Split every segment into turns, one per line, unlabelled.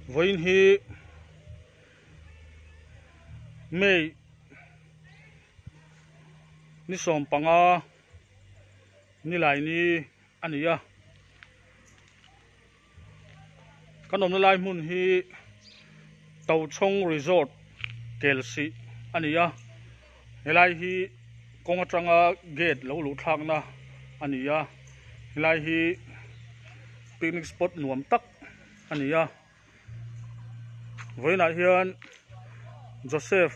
Vawiin hi May ni 15 nilai ni a ni a. Kan awmna lai hmun hi Tochhawng Resort Kelsih a ni a, helai hi kawng atanga gate lo luh thlakna a ni a, helai hi picnic spot nuam tak a ni a, vawiinah hian Joseph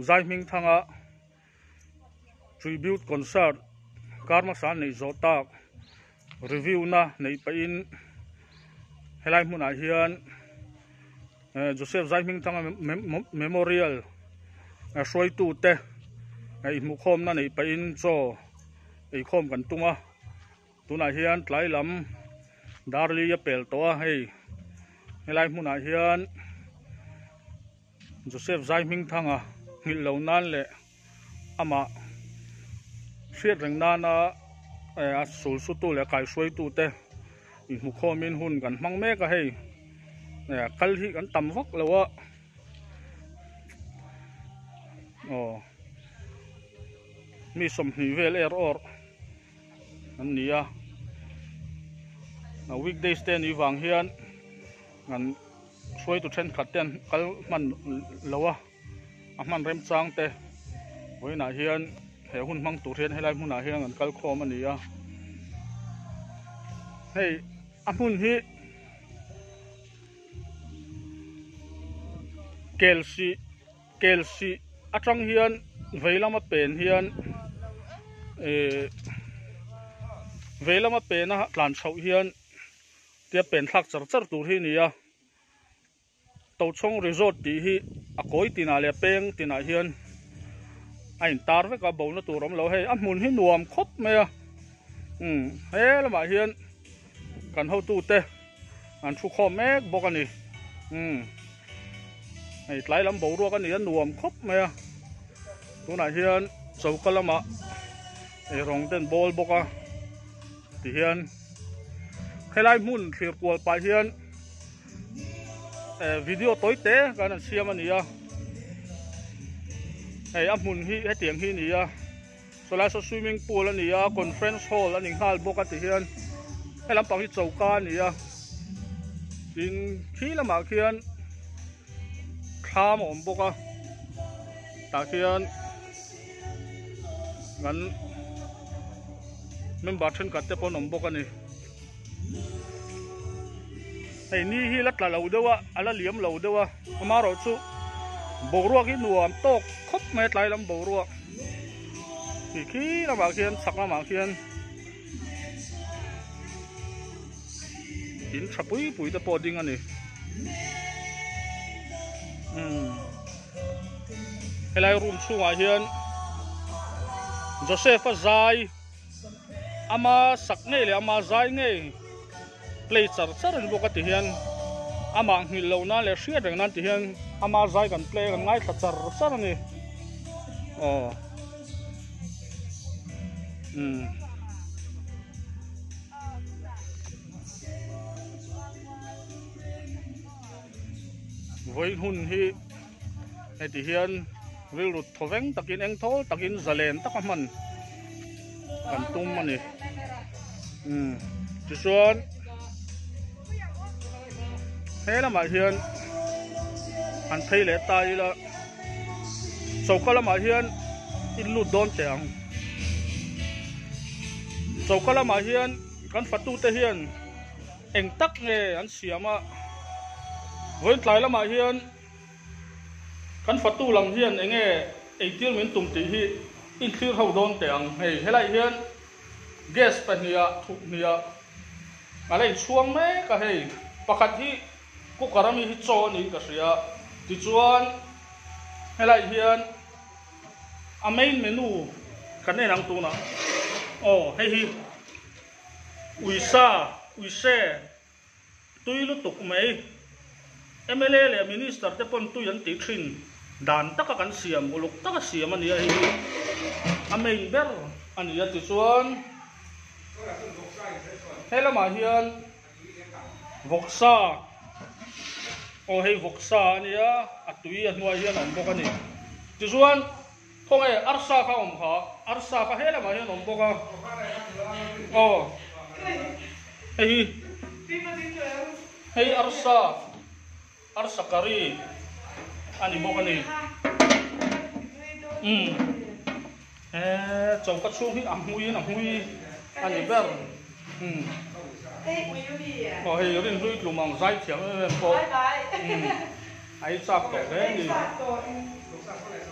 Zaihmingthanga Tribute Concert kar hmasa neih zawh tak review na neih pahin helai hmunah hian Joseph Zaihmingthanga Memorial hruaitu te inhmuhkhawmna neih pahin chaw eikhawm kan tum a, tunah hian tlai lam dar li a pel tawh a hei helai hmunah hian Joseph Zaihmingthanga nghilh lo nan leh amah hriat reng nana a sul sutu leh kaihruaitu te inhmukhawmin hun kan hmang mek a hei kal hi kan tam vak lo a aw mi 20 vel er awr an ni a weekdays te ni vang hian an hruaitu thenkhat te an kal hman lo a a hman remchang te vawiinah hian he hun hmang tur hian helai hmunah hian an kal khawm a ni a hei a hmun hi Kelsih Kelsih atang hian vei lama pen hian eh vei lama pena tlan chhoh hian tia pen thlak char char tur hi a ni a Tochhawng Resort tih hi a kawi tinah leh a peng tinah hian a intar vek a bona tur a awm lo hei a hmun hi nuam khawp mai a umm he lamah hian kan hotute an thu khawm mek bawk a ni umm hei tlai lam boruak a ni a nuam khawp mai a tunah hian choka lamah eirawng te an bawl bawk a tihian helai hmun thlir kual pah hian. Video tawi te kan an siam a ni a hei a hmun hi hetiang hi a ni a sawlai saw swimming pool a ni a conference hall a ni nghal bawk a ti hian he lampang hi choka a ni a tin khi lamah khian thlam a awm bawk a tah khian kan member thenkhat te pawh an awm bawk a ni. Hei ni hi la tla lo deuh a, a la liam lo deuh a, amaherawh chu boruak hi nuam tawk khawp mai a tlai lam boruak khi khi lamah khian chhak lamah khian in tha pui pui te pawh a ding a ni umm helai room chhungah hian Joseph a zai. Ama sak ngei leh ama zai ngei play char char a ni bawk a ti hian amah nghilh loh nan leh hriat reng nan ti hian ama zai kan play kan ngaithla char char a ni aw umm. Vawi hun hi heti hian rilru thawveng takin eng thawl takin zalen taka hman kan tum a ni umm tichuan he lamah hian han phei leh ta ila choka lamah hian in lut dawn teh ang choka lamah hian kan fatute hian. Eng tak nge an siam a? Vawiin tlai lamah hian kan fatu lam hian eng nge eitir min tum tih hi inthlir ho dawn teh ang. Hei helaiah hian gas pahniha thuk hniha a la inchhuang mek a hei. Pakhat hi cooker ami hi chaw a niin ka hria. Tichuan helaiah hian a main menu kan en ang tunah. Aw hei hi. Uisa, Uise, tui lutuk mai. Mla leh Minister te pawn tui an tih thin dan taka kan siam, uluk taka siam a nia hei hi a main ber a ni a. Tichuan he lamah hian vawksa. Aw hei vawksa a nia, a tui a hnuai hian a awm bawk a ni. Tichuan khawnge arsa kha a awm kha, arsa kha he lamah hian a awm bawk a. Aw hei hi hei arsa arsa curry a ni bawk a ni. Umm he choka chhung hi a hmuiin a hmui a ni ber. Umm aw hei rinhlui tlum ang zai thiam em em pawh umm a ei chak tawh hle a ni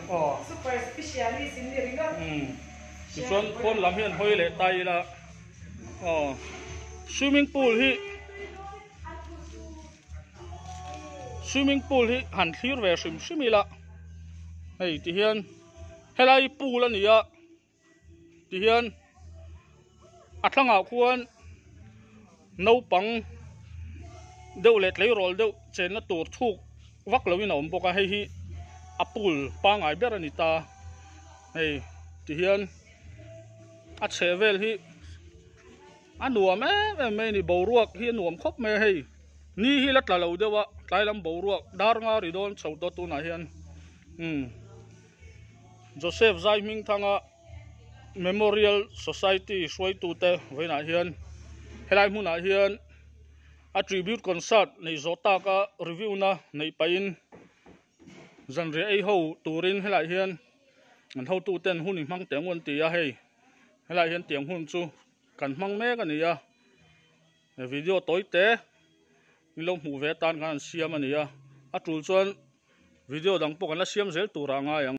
aw umm tichuan pawn lam hian hawi leh ta ila aw swimming pool hi swimming pool hi han thlir ve hrim hrim ila hei tihian helai pool a ni a. Tihian a thlangah khuan naupang deuh leh tleirawl deuh chenna tur thuk vak loin a awm bawk a hei hi a pool pangngai ber a ni ta hei tihian a chheh vel hi a nuam em em mai a ni boruak hi a nuam khawp mai a hei ni hi la tla lo deuh a tlai lam boruak dar nga ri dawn chho tawh tunah hian umm. Joseph Zaihmingthanga Memorial Society hruaitute vawiinah hian helai hmunah hian a tribute concert neih zawh taka review na neih pahin zanriah ei ho turin helaiah hian an hotuten hun i hmang teh ang u an ti a hei helaiah hian tiang hun chu kan hmang mek a ni a video tawi te min lo hmuh ve atan khan an siam a ni a a tul chuan. Video dang pawh kan la siam zel turah a ngai ang.